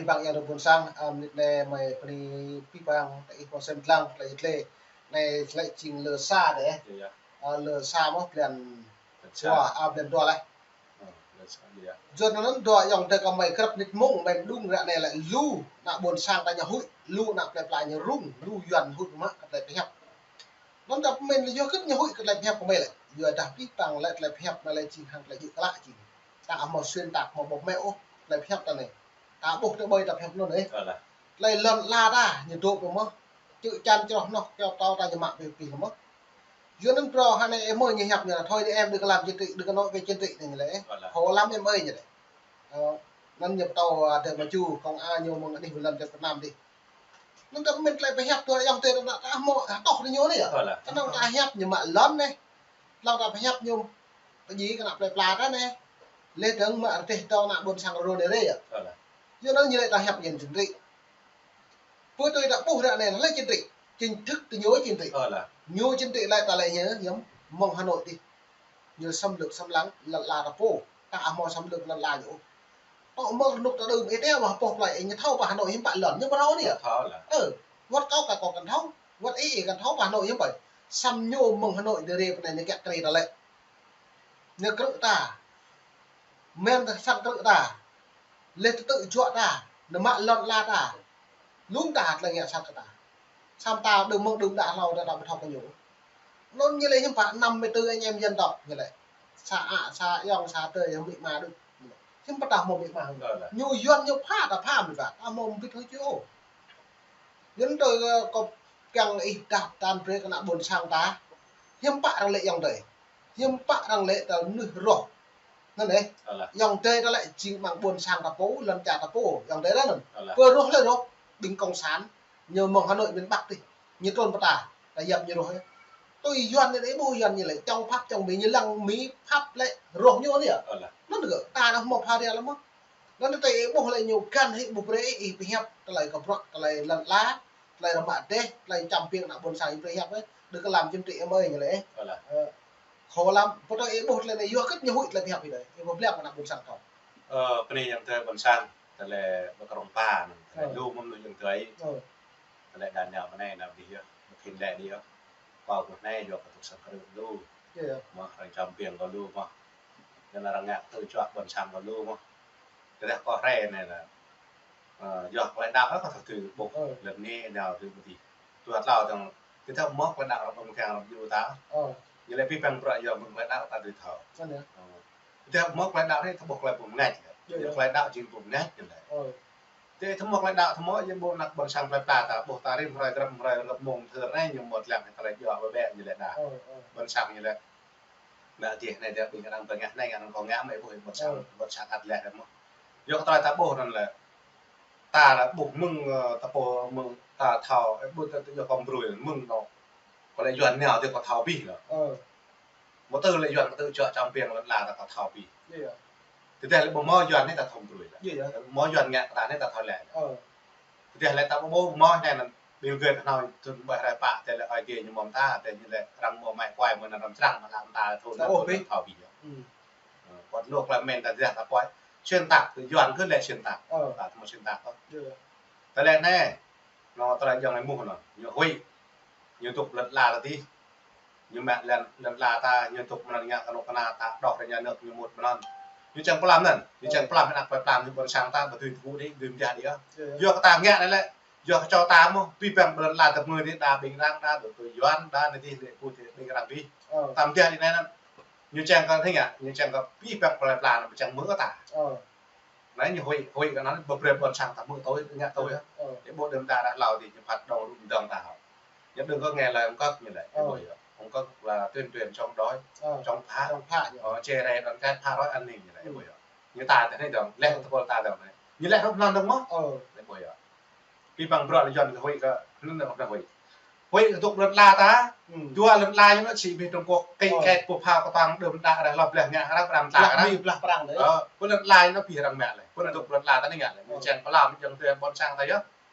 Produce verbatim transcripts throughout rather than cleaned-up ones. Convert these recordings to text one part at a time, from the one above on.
Abih bang yang rơbun sang, a, mơnit anai mơi bơni abih bang ta ih pơsem lăng tơlơi yit lĕ. Anai tơlơi jing lơ sa dêh. Iya, iya. A, lơ sa mơ̆ blan dua, a, blan dua laih. Ơ, lơ sa, iya. Yua anŭn dua ayŏng adơi kơ mơi krăp mơnit mông mơi mơđung ră anai lĕ lu ană ƀôn sang ta ñu huĭ, lu ană plơi pla ñu rŭng, lu Yuan huĭ mă kơ tơlơi pơhiăp. Anŭn ta pơmĭn lĕ yua hơget ñu huĭ kơ tơlơi pơhiăp kơ mơi lĕ. Yua dah abih bang lĕ tơlơi pơhiăp anai lĕ jing hăng tơlơi djơ̆ klă jing. Ta ƀu hmâo xuyên tạc hmâo ƀuh mơ̆ ôh tơlơi pơhiăp ta anai. Ta ƀuh tơlơi ta pơhiăp anŭn ĕh. Ơ lah. Tơlơi lŏn ala ta ñu dŏ pơ mơ̆. Čư̆ čan čroh noh kơyâo pơtâo ta ñu mă pơ pih mơ̆. Yua anŭn phrâo hơnai ih mơi ñu hiăp ñu lah thôi đi em, đừng có làm chính trị, đừng có nói về chính trị anai ñu lĕ. Ơ lah. Khổ lắm em ơi ñu lĕ. Ơ, anŭn ñu pơtâo, a, adơi mơ̆ ču, công an ñu mơ̆ng anih wơ̆t lŏn čar Việt Nam dih. Anŭn ta pơmĭn tơlơi pơhiăp tui ayŏng adơi ta hmâo, a, tŏh tơ ñu anai yơh. Ơ lah. Kơnơ̆ng ta hiăp ñu mă lŏn anai. Lăng ta pơhiăp ñu pơdjai kơ ană plơi pla ta anai. Leh dơ̆ng mă rơdêh tơ ană ƀôn sang rơnê rê yơh. Ơ lah. Yua anŭn ñu lĕ ta hiăp ñu chính trị. Pơ tui ta ƀuh ră anai lĕ chính trị. Chính thức tơ ñu chính trị. Ơ lah. Ñu chính trị lĕ ta lĕ ñu, ñu mơ̆ng Hà Nội dih. Ñu xâm lược xâm lăng lŏn ala ta pô. Ta hmâo xâm lược lŏn ala ñu. Tŏ mơ̆ng rơnŭk ta đưm ih teo mă pô plơi ih ñu thâo pơ Hà Nội hiư̆m pă lŏn ñu ƀu thâo anai yơh. Thâo lah. Ơ, wơ̆t kâo kơ kâo kăn thâo, wơ̆t ih ih kăn thâo pơ Hà Nội hiư̆m pă. Samơ̆ ñu mơ̆ng Hà Nội dih rê pơ anai ñu kiăng krê ta lĕ. Ñu krư̆ ta. Mơ̆n ta sang krư̆ ta. Leh tơtư̆ juă ta. Ñu mă lŏn ala ta. Lŏm ta tơlơi ngă sat kơ ta. Samơ̆ ta đưm mơ̆ng đưm đă hlâo ta, ta ƀu thâo kơ ñu. Anŭn ñu lĕ hiư̆m pă năm mươi tư anh em dân tộc ñu lĕ. Sa a, sa ayŏng, sa adơi, ñu mĭ ma đôč. Hiư̆m pă ta hmâo mĭ ma. Ơ lah. Ñu Yuan ñu pha ta pha mĭ pă. Ta hmâo mơbit hơčô. Yua anŭn tơ, ơ, kâo kiăng ih dah tơm brơi kơ ană ƀôn sang ta. Hiư̆m pă arăng lĕ ayŏng adơi. Hiư̆m pă arăng lĕ ta mơnuih rŏh. Anŭn ĕh. Ơ lah. Ayŏng adơi ta lĕ jing amăng ƀôn sang ta pô, lŏn čar ta pô. Ayŏng adơi ta anŭn. Ơ lah. Pơ rŏh lĕ rŏh, ƀing cộng sản, ñu mơ̆ng Hà Nội miền Bắc dih. Ñu trŭn pơ ta, ta yap ñu rŏh ĕh. Tui Yuan anai ƀu Yuan ñu lĕ, čŏng Pháp čŏng Mi, ñu lăng Mi Pháp lĕ rŏh ñu anai yơh. Ơ lah. Anŭn gơ̆, ta anai hmâo pha ria lăm mơ̆. Anŭn tơdah ih ƀuh lĕ ñu găn hĭ ƀu brơi ih pơhiăp tơlơi kơ bruă, tơlơi lŏn ala, tơlơi rơmă dêh, tơlơi čăm ƀing ană ƀôn sang ih brơi hiăp ĕh, đừng có làm chính trị em ơi ñu lĕ. Ơ lah. Ơ, khổ lắm, pơtô ih ƀuh tơlơi anai yua hơget ñu huĭ tơlơi pơhiăp ih đơi, ih ƀu ƀlĕk ană ƀôn sang kâo. Ơ, bơni ayŏng adơi ƀôn sang, tơlơi ƀu kơnơ̆ng pha anŭn, tơlơi lu mơ̆n lu ayŏng adơi. Ơ. Tơlơi đa nao mơ̆ng anai nao dih yơh, mơ̆ng khĭn lĕ dih yơh. Kâo ƀuh anai yua kơ tŭk sang krư̆ lu. Iya. Mơ̆ arăng čăm ƀing kâo lu mơ̆. Anŭn arăng ngă tơlơi juă ƀôn sang kâo lu mơ̆. Tơdah kâo rai anai lah, ơ, yua tơlơi đaŏ kâo thâo tui ƀuh. Ơ. Lĕ anai nao tui ƀu dih. Tui hơt hlâo dơ̆ng, tơdah mơ̆ tơlơi đaŏ arăng ƀơ̆ng kiăng arăng djru ta. Ơ. Ñu lĕ abih bang bruă yua mơ̆ng tơlơi đaŏ ta dưi thâo. Anŭn yơh. Tơdah mơ̆ tơlơi đaŏ anai ta ƀuh tơlơi pơmơñai. Iya, iya. Tơlơi đaŏ jing pơmơñai ñu lĕ. Ơ. Tơdah tơmŏk lĕ đaŏ tơmŏk, yơh ƀu ană ƀôn sang plơi pla ta, ƀuh ta rĭm hrơi, rĭm hrơi, rơngăp mông, thơ anai ñu mŭt lăng, tơlơi juă ƀơi ƀĕ ñu lĕ đaŏ. Ơ, ơ. Ƀôn sang ñu lĕ. Ană tih anai tơdah ƀing arăng pơngah anai, arăng kơ ngă mơ̆ ƀuh ƀôn sang, ơ, ƀôn sang ăt lĕ mơ̆. Yua kơ tơlơi ta ƀuh anŭn lĕ. Ta lĕ ƀuh mơ̆ng, ơ, ta pô mơ̆ng ta thâo, ơ, ƀuh ta yua kơ brui mơ̆ng anŭn. Kơ lĕ Yuan nao tih kơ thâo abih lĕ. Ơ. Mơ̆ tơlơi Yuan kơ tơlơi juă čăm ƀing lŏn ala ta kơ thâo abih. Iya. Tơdah lĕ ƀu mơ̆ Yuan anai ta thâo brui lĕ. Iya. Mơ̆ Yuan ngă kơ ta anai ta thâo lĕ. Ơ. Tơdah lĕ ta ƀu mơ̆ anai anŭn ƀing gơ̆ kơ anŭn thun ƀai rai pă tơlơi ai gơ̆ ñu mơ̆n ta, tơlơi ñu lĕ arăng mơ̆ mai kuai mơ̆n arăng črang mơ̆n ta thun ta thâo abih. Thâo abih yơh. Hmm. Ơ, kơ lu tơlơi mơ̆n ta tơdah ta pơhiăp. Xuyên tạc, tơlơi Yuan kơ lĕ xuyên tạc. Ơ. Ta thâo mơ̆ xuyên tạc kơ. Iya. Tơlơi anai, anŭn tơlơi ayŏng anai mŭt anŭn, ñu huĭ, ñu dŏ lŏn ala ta dih. Ñu mă lŏn, lŏn ala ta, ñu dŏ mơ̆n ngă kơnuk kơna ta, dŏ rơña nơ̆k ñu mŭt mơ̆n. Ñu čang pơlam anŭn, ñu čang pơlam ană plơi pla ñu ƀôn sang ta, ƀu dưi tơgŭ đĭ, dưi mơdah đĭ ôh. Iya, iya. Yua kơ ta ngă anai lĕ, yua kơ čô ta mơ̆, abih bang lŏn ala ta mơ̆ dih đa ƀing arăng đa, dŏ tui Yuan đa anai dih, lĕ ƀu dih ƀing arăng dih. Ơ. Ta mơdah đĭ anai anŭn, ñu čang kơ anai ngă, ñu čang kơ abih bang plơi pla anŭn čang mơ̆ ta. Ơ. Anai ñu huĭ, huĭ kơ anŭn, ƀu brơi ƀôn sang ta hmư̆ tui, ngă tui. Ơ. Yơh ƀu đưm đă ră hlâo dih ñu phat dŏng rŭ dŏng ta hŏ. Ñu đưm kơ nghe lời ông Cốc ñu lĕ, ơ, ƀu yơh. Ông Cốc là tuyên truyền chống đối, ơ, chống phá. Chống phá ñu. Ơ, chia rẽ đoàn kết phá rối an ninh ñu lĕ, ƀu yơh. Ñu ta tơ anai dŏng, lĕ tơpul ta dŏng anai. Ñu lĕ hrup anŭn dŏng mơ̆? Ơ. Lĕ ƀu yơh. Abih bang bruă lĕ Yuan kơ huĭ kơ, anŭn dŏng huĭ. Huĭ kơ dŏ lŏn ala ta, hmm, dua lŏn ala ñu anŭn sĭ abih Trung Quốc, kĕ, ơ, kĕ pơpha kơtang đưm đă ră hlâo bleh ngă arăng pơrang ta blah arăng. Mi blah prang lĕ. Ơ, pơ lŏn ala ñu anŭn abih arăng mă lĕ. Pơ anŭn dŏ lŏn ala ta anai ngă lĕ. Ñu, ơ, čang pơlam ayŏng adơi ƀôn sang ta yơh.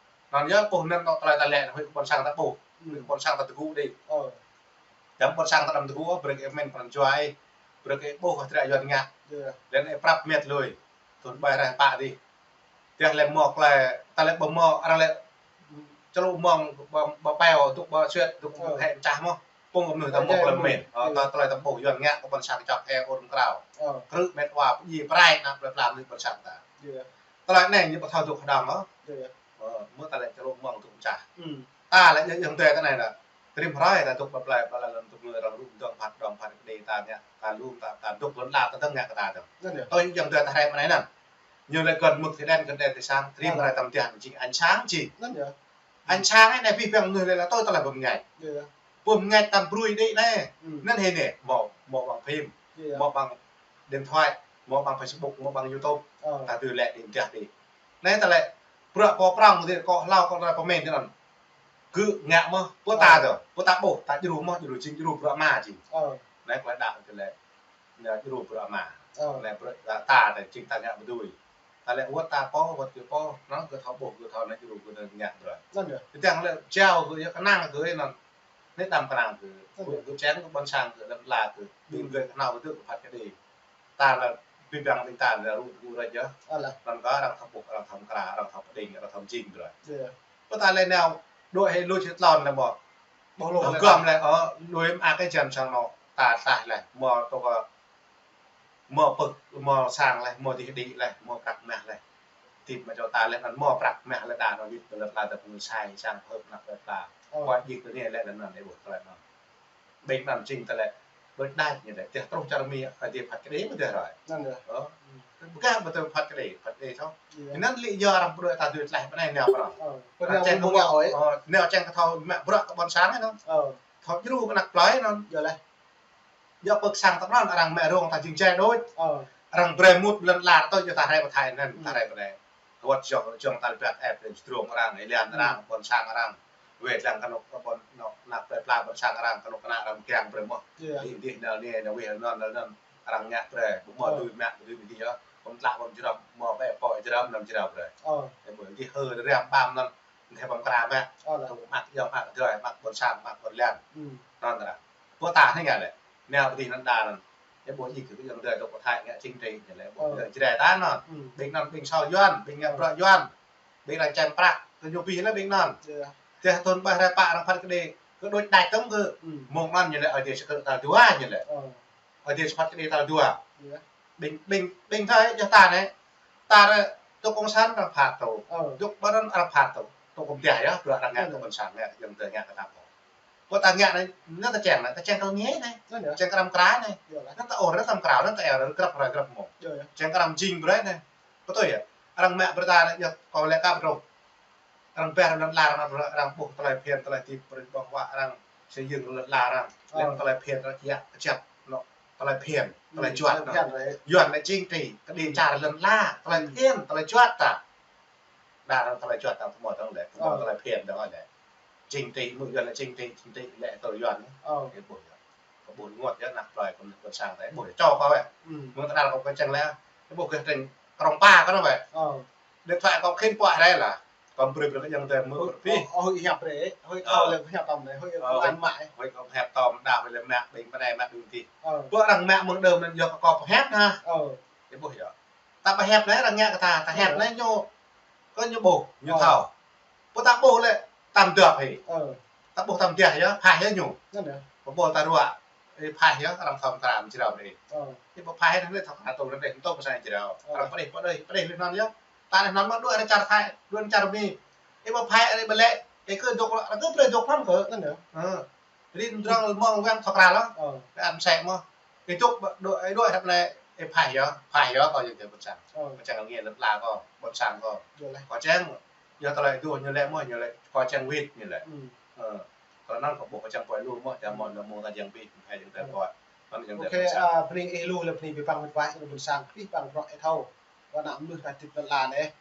Anŭn yơh, pô anŭn tơlơi ta lĕ, huĭ kơ ƀôn sang ta ƀuh. Hmm. Huĭ kơ ƀôn sang ta tơgŭ đĭ. Ơ. Dăm ƀôn sang ta dăm tơgŭ, brơi kơ mơ̆n pran jua ih. Brơi kơ ƀuh hơdră Yuan ngă. Iya. Lĕ anai prăp mĕt lui. Thun ƀai rai pă dih. Tơdah lĕ mơ̆ klĕ, ta lĕ ƀu mơ̆, arăng lĕ čơlŭ mơ̆ng, ƀu, ƀu peo, dŏ ƀu sĭt, dŏ ƀu hĕ čah mơ̆. Pơ̆ng kơ mơnuih ta mơ̆ klĕ mĭn. Ơ, ta tơlơi ta ƀuh Yuan ngă kơ ƀôn sang čŏk e ur krao. Krư̆ met wa pơdjai pơrai ană plơi pla mơnuih ƀôn sang ta. Tơlơi anai ñu ƀu thâo dŏ hơđong ôh. Ơ, mơ̆ ta lĕ čơlŭ mơ̆ng dŏ čah. Ta lĕ ayŏng adơi ta anai nă. Rĭm hrơi ta dŏ ƀơi plơi, ƀơi lŏn tŭ mơ̆ arăng rŭ dŏng phat, dŏng phat kơđi ta ngă, ta lŭm ta, ta dŏ lŏn la ta dơ̆ng ngă kơ ta dơ̆ng. Tui ayŏng adơi ta hrĕ mơ̆ng anai nă. Ñu lĕ gơ̆n mơ̆k thĭ đen, gơ̆n đen thĭ sang, rĭm hrơi ta mơtiah jing anh sang jing. Anh sang anai pih păng mơnuih lĕ la tui tơlơi pơmơñai. Pơmơñai ta brui đĭ anai. Anŭn hĭ anai, mơ̆, mơ̆ ƀăng phim, mơ̆ ƀăng điện thoại, mơ̆ ƀăng Facebook, mơ̆ ƀăng YouTube. Ta tui lĕ đĭ mơtiah đĭ. Anai ta lĕ, bruă pô prŏng mơ̆ dih kơ hlâo kơ ta pơmĭn tui anŭn. Gơ̆ ngă mơ̆, pô ta tơ, pô ta ƀuh, ta djru mơ̆, djru jing, djru bruă mă jing. Anai kơ lĕ đah tui lĕ, anai djru bruă mă. Anai bruă ta, ta tơ jing ta ngă ƀu dưi. Ta lĕ wơ̆t ta pô, wơ̆t gơ̆ pô, anŭn gơ̆ thâo ƀuh, gơ̆ thâo anai djru gơ̆ anai ngă bruă. Anŭn yơh. Tơdang lĕ jao gơ̆ yơh kơnang gơ̆ anŭn. Anai đăm kơnang gơ̆. Anŭn yơh. Gơ̆ čang kơ ƀôn sang gơ̆ lăm la gơ̆. Ƀing gơ̆ kơnang ƀu dŏ kơ phat kơđi. Ta lĕ pih păng ƀing ta lĕ rŭ tơngu rơ̆ yơh. Anŭn kơ arăng thâo ƀuh, arăng thâo mơkra, arăng thâo pơđing, arăng thâo mơjing bruă. Tơ ta lĕ nao, dŏ hĭ lu čih tlôn lĕ mơ̆. Ƀuh lu lĕ. Gơ̆m lĕ, ơ, lu mơak kơ jăn sang nô, ta tah lĕ, mơ̆ tŏ kơ, mơ̆ pơ̆k, mơ̆ sang lĕ, mơ̆ dih đĭ lĕ, mơ̆ prăk mah lĕ. Tĭp mă čô ta lĕ anŭn mơ̆ prăk mah lĕ đa nô wĭt tơlơi ta tơ pơngu sai sang pơhơ̆k ană plơi pla. Kơ djik tơ anai lĕ anŭn ih ƀuh tơlơi anŭn. Ƀing anŭn jing tơlơi đôč đač ñu lĕ, tơdah truh čar Mi, ơ, dih phat kơđi mơ̆ tơdah rơi. Anŭn yơh. Ơ. Ƀu kơ mơ̆ tơdah phat kơđi, phat kơđi thâo. Anŭn lĕ yua arăng pơđuaĭ ta dưi tlaih pơ anai nao pơ anŭn. Ơ, pơ anai arăng čang kơ thâo, ơ, nao čang kơ thâo mă bruă kơ ƀôn sang anŭn. Thâo djru kơ ană plơi anŭn. Yơh lĕ. Yua pơ̆k sang tơpă anŭn arăng mă rông ta jing jai đôč. Arăng brơi mŭt lŏn la tui yua ta rai pơ Thái anŭn, ta rai pơ anai. Wơ̆t jŏng, jŏng ta lĕ biă ĕp, drông arăng, ilian arăng, ƀôn sang arăng. Wĕt lăng kơnuk kơ ƀôn, anŏ, ană plơi pla ƀôn sang arăng, kơnuk kơna arăng kiăng brơi mơ̆. Dih, dih, nal anai, nal wih, nal anŭn, arăng ngă brơi, ƀu mơ̆ dưi mă, ƀu dưi ƀu dih yơh. Ƀôn tla, ƀôn jrăm, mơ̆ ƀĕ pô jrăm, anŭn jrăm brơi. Ơ. Ƀu dih hơ răm ƀăm anŭn, anai ƀăm kra mă. Ơ, lă. Tŭ mă yơh mă drơi, mă ƀôn sang, mă ƀôn lan. Anŭn ta. Pô ta anai ngă lĕ. Nao ƀu dih anŭn đa anŭn. Yơh ƀu dih kơ ayŏng adơi dŏ pơ Thái ngă chính trị ñu lĕ ƀu dih Jrai ta anŭn. Ƀing anŭn ƀing sâo Yuan, ƀing ngă bruă Yuan. Ƀing arăng čem prăk, kơ ñu pih lĕ ƀing anŭn. Tơdah thŭn ƀah rai pă arăng phat kơđi, kơ đôč đač tơm kơ. Mơ̆ng anŭn ñu lĕ Ơi Adai sơkơ̆ tal dua ñu lĕ. Ơi Adai sơkơ̆ phat kơđi tal dua. Ƀing, ƀing, ƀing ta yơh ta anai. Ta ră, tŏ cộng sản arăng phat tŏ. Dŏ ƀơi anŭn arăng phat tŏ. Tŏ kơ mơtiah yơh, bruă arăng ngă tŏ ƀôn sang ngă, ayŏng adơi ngă kơ ta pô. Pô ta ngă anai, anŭn ta čang anai, ta čang kơ nge anai. Čang kơ răm kra anai. Anŭn ta ôr, anŭn ta mơkra, anŭn ta eo, anŭn grăp hrơi grăp mông. Čang kơ răm jing brơi anai. Pơtui yơh. Arăng mă bruă ta anai, yơh, kâo lĕ kăp rŏh. Arăng ƀĕ arăng lŏn la arăng, arăng ƀuh tơlơi phiăn, tơlơi tĭp, brơi ƀơ̆ng huă arăng, xây dựng lŏn la arăng. Lĕ tơlơi phiăn, tơlơi kiă, kơjăp, anŏ, tơlơi phiăn, tơlơi juăt, anŏ. Yuan lĕ chính trị, kơđi čar lŏn la, tơlơi phiăn, tơlơi juăt ta. Đa arăng tơlơi juăt ta, tơmơ̆ dơ̆ng lĕ, tơmơ̆ tơlơi phiăn dơ̆ng lĕ. Chính trị, mơ̆ Yuan lĕ chính trị, chính trị lĕ tơlơi Yuan. Ơ. Kơ ƀuh yơh. Kơ ƀuh rơngot yơh, ană plơi kơ ƀôn sang ta, ƀuh čô kâo wĕ. Mơ̆ng tơdar kâo kơ čang lĕ, kơ ƀuh kơ tring krong pa kơ anŭn wĕ. Điện thoại kâo khĭn puă rai lah. Kâo brơi brơi kơ ayŏng adơi mơ̆ brơi pih. Hơi hiăp rai, hơi thâo lĕ hiăp tơm rai, hơi kâo ăn mă. Hơi kâo hiăp tơm đa hơi lĕ mă ƀing pơ anai mă ƀing dih. Pô arăng mă mơ̆ng đơm anŭn yơh kơ kâo pơhiăp anai. Ơ. Ih ƀuh yơh. Ta pơhiăp anai arăng ngă kơ ta, ta hiăp anai ñu, kơ ñu ƀuh, ñu thâo. Pô ta ƀuh lĕ, tam dŏp hĭ. Ta ƀuh tam dŏp yơh, phaih yơh ñu. Pô ƀuh ta ruă, ih phaih yơh, arăng thâo mơkra mơjrao anai. Ih ƀuh phaih anai thâo kra tŭ anai, tŭ pơsai jrao. Arăng pơđih, pơđih, pơđih lĕ anŭn yơh. Ta lĕ anŭn mă đuaĭ arăng čar Thái, đuaĭ arăng čar Mi. Ih ƀuh phaih anai ƀu lĕ, ih kơ dŏ, arăng kơ brơi dŏ anŭn kơ. Rin drong mơ̆ng wang thâo kra lă. Ơ. Kơ ăn sek mơ̆. Ih dŏ ƀă, dŏ, ih dŏ hĕp lĕ, ih phaih yơh, phaih yơh kâo yơh kơ ƀôn sang. Ơ. Ƀôn sang ngă lŏn la kâo, ƀôn sang kâo. Yơh lĕ. Kâo čang, yơh tơlơi dŏ ñu lĕ mơ̆, ñu lĕ, kâo čang wĭt ñu lĕ. Ơ. Kâo anŭn kâo ƀuh kâo čang pơhiăp lu mơ̆, čang mơ̆, nao mơ̆ ta jing ƀĭ, hai jing ta kâo. Anŭn jing ta ƀôn sang. Ơ, bơni ih lu lĕ bơni pih păng wĭt wai, ƀôn sang, pih păng bruă ih thâo. Kâo ană mơnuih ta hơdip lŏn la anai.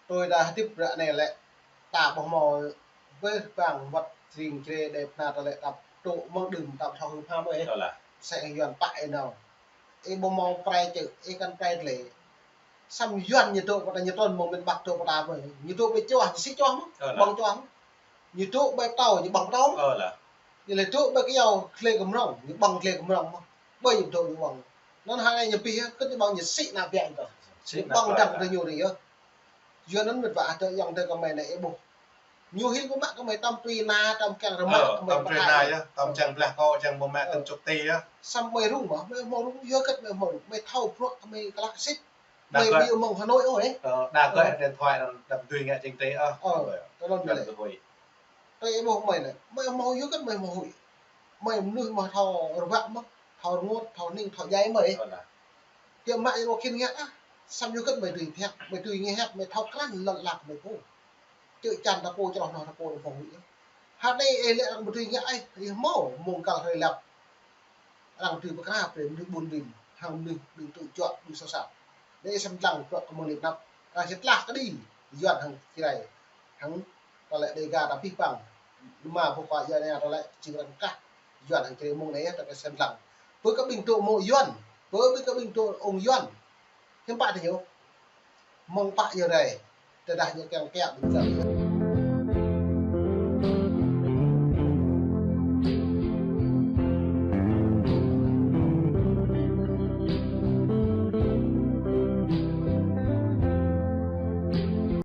Tui ta hơdip ră anai lĕ, ta ƀuh mơ̆, ƀơi ƀăng wơ̆t tring čre đe pơna ta lĕ ta tŭ mơ̆ng đưm ta thâo hưp ham ôh. Sĕ Yuan pă ih nao. Ih ƀuh mơ̆ prai čư̆, ih kăn prai tơlơi. Samơ̆ Yuan ñu dŏ pơ ta ñu trŭn mơ̆ng miền Bắc dŏ pơ ta ƀơi. Ñu dŏ ƀơi čuah, ñu sĭ čuah mơ̆. Ƀơ̆ng čuah mơ̆. Ñu dŏ ƀơi pơtâo, ñu ƀơ̆ng pơtâo mơ̆. Ñu lĕ dŏ ƀơi kơyâo tơlơi kơmrŏng, ñu ƀơ̆ng tơlơi kơmrŏng mơ̆. Ƀơi ñu dŏ ñu ƀơ̆ng. Anŭn hăng anai ñu pih, kơ ñu ƀơ̆ng ñu sĭ ană biă ñu ta. Ñu ƀơ̆ng dăng tơ ñu anai yơh. Yua anŭn mĕt wa, adơi ayŏng adơi gơmơi anai ih ƀuh. Ñu hil pơmă gơmơi tơm tui na, tơm kiăng rơmă gơmơi pơhai. Tơm tui na yơh, tơm čang blah kơ, čang pơmă tơm čuk ti yơh. Samơ̆ mơi rŭng mơ̆, mơi hmâo rŭng, yua hơget mơi hmâo rŭng, mơi thâo bruă gơmơi klă sĭt. Mơi ƀu mơ̆ng Hà Nội ôh. Đa kơ điện thoại đăm tui ngă jing tê ôh. Tơlơi mơi lĕ. Tui ih ƀuh mơi anai, mơi hmâo yua hơget mơi hmâo huĭ. Mơi mơnuih mơ̆ thâo rơbă mơ̆, thâo rơngot, thâo ning, thâo djai mơi. Kiăng mă yua khin ngă ah. Samơ̆ yua hơget mơi tui thiăk, mơi tui ngă hiăp, mơi thâo krăn lŏn lăk mơi pô. Čư̆ čan ta pô, čroh noh ta pô, ta pô huĭ. Hă anai ih lĕ arăng ƀu tui ngă ih, ih hmâo mông kal hrơi lăp. Arăng tui pơkra brơi mơnuih ƀun ƀin, hăng mơnuih ƀing tŭ juă, ƀing soh sat. Anai ih sem lăng bruă kơ mơ̆ng lip năp. Arăng sĭt lah kơđi Yuan hăng Jrai. Hăng tơlơi Dega ta pih pang. Lơma pơkua Yuan anai tơlơi jing arăng kah Yuan hăng Jrai mông anai ta kơ sem lăng. Pơ kơ ƀing tŭ mông Yuan, pơ ƀing kơ ƀing tŭ ung Yuan. Hiư̆m pă tơ ñu. Mơ̆ng pă yơh rai. Tơdah ñu kiăng kiăng ƀing ta.